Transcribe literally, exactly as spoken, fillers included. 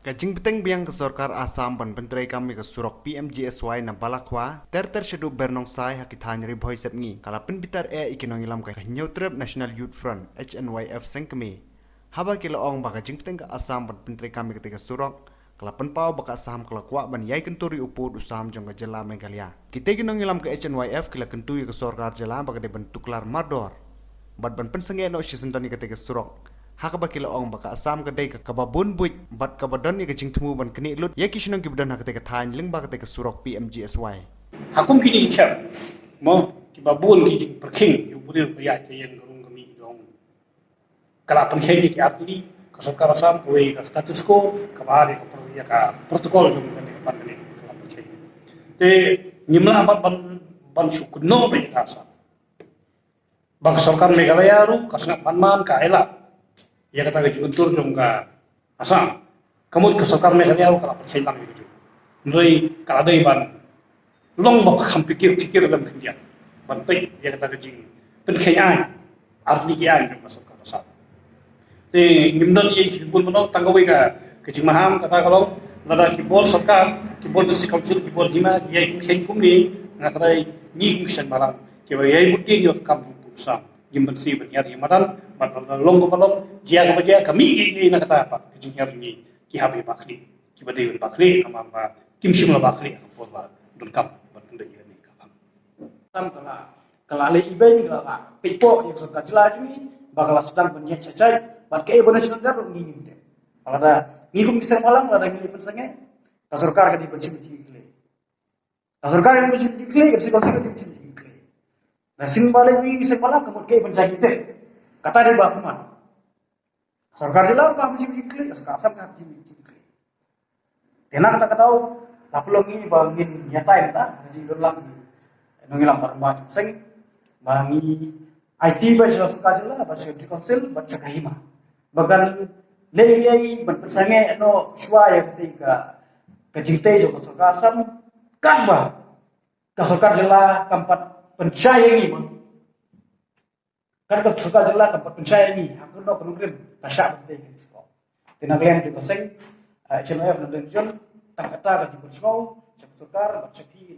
Ka jingbteng biang ka sorkar Assam ban pyntreikam ïa ka surok P M G S Y na Balakhwa ter ter shaduh Bernongsai ha ki thaiñ Ri Bhoi Sepngi ka la pynbitar eh ïa ki nongïalam ka Hynñiewtrep National Youth Front, H N Y F, seng kmie. Haba ki la ong ba ka jingbteng ka Assam ban pyntreikam ïa katei ka surok ka la pynpaw ba ka Assam ka la kwah ban ïai kyntur ïa u pud u sam jong ka jylla Meghalaya. Kitei ki nongïalam ka H N Y F ki la kyntu ïa ka sorkar jylla ba ka dei ban tuklar mardor bad ban pynsangeh noh shisyndon ïa katei ka surok, ha kaba ki la ong ba ka Assam ka dei ka kaba bun buit bad kaba don ïa ka jingthmu ban knieh lut ïa ki shnong kiba don ha katei ka thaiñ lyngba katei ka surok P M G S Y. Ha kum kine ki kher mo, kiba bun ki jingpyrkhing ïa u briew ka ïaid ka ïeng ka rung ka mih jong ka la pynkheiñ ïa ki artylli, ka sorkar Assam kawei ka status quo, kaba ar ïa ka pro-, ïa ka protocol jong kane ka pan kane ka la pynkheiñ. Te ngim lah ban, ban, ban shu kynnoh beit ïa ka Assam. Ba ka sorkar Meghalaya ruh ka sngap ban man ka ai lad ïa kata ka jingkyntur jong ka Assam. Ka mut ka sorkar Meghalaya ruh ka la pynkheiñ lang ïa ka jong. Hynrei ka la dei ban long ba kham pikir, pikir lem khyndiat ban peit ïa kata ka jingpynkheiñ aiñ, artylli ki aiñ jong ka sorkar Assam. Te ngim don ei shuh bun ban ong, tang kawei ka, ka jingmaham kata ka long lada ki bor sorkar, ki bor district council, ki bor hima ki ïai pynkheiñ kumne, nga trai ngi kum ki seng bhalang kiba ïai bud ïa ka kam jong u pud u sam ngim banse ban hiar ïa madan, bad lada long kaba long, jia kaba jia, ka mih ei ei na kata pat ka jinghiar jong ngi, ki hap ïa ba khlieh, kiba dei ban ba khlieh namar ba kim shym la ba khlieh ha ka por ba donkam ban pyndait ïa kane ka kam. Tam ka la, ka la leh ibeiñ, ka la, la peit poh ïa ka sorkar jylla jong ngi ba ka la sdang ban ïaid shait shait bad kaei ba national guard ruh ngi ngim tip. Lada ngi kum ki seng bhalang lada ngi leit pynsangeh, ka sorkar ka dei ban shim jingkylli. Ka sorkar ka dei ban shim jingkylli, ka district council ka dei ban shim jingkylli. Na shin ba leit ngi ki seng bhalang ka mut kaei ban jia ngi tip. Kata dei ba kumne. Ka sorkar jylla ka hap ban shim jingkylli, ka sorkar Assam ka hap ban shim jingkylli. Te na kata ka daw la pynlong ngi ba ngin ïatai mynta ha ka jingdon lang nongïalam baroh ba jong ka seng ba ngi aiti bad sha ka sorkar jylla, bad sha ka district council, bad sha ka hima ba kan leit ïai ban pynsangeh noh shuwa ïa katei ka, ka jingtei jong ka sorkar Assam, katba ka sorkar jylla kam pat pynshai ïa ngi mo. Katba ka sorkar jylla kam pat pynshai ïa ngi ha kano kano ka nongrim, ka shah ban tei ïa ngi. Te na ka liang jong ka seng, eh, H N Y F na London, tang kata ka jingpynsngew sha ka sorkar bad sha phi.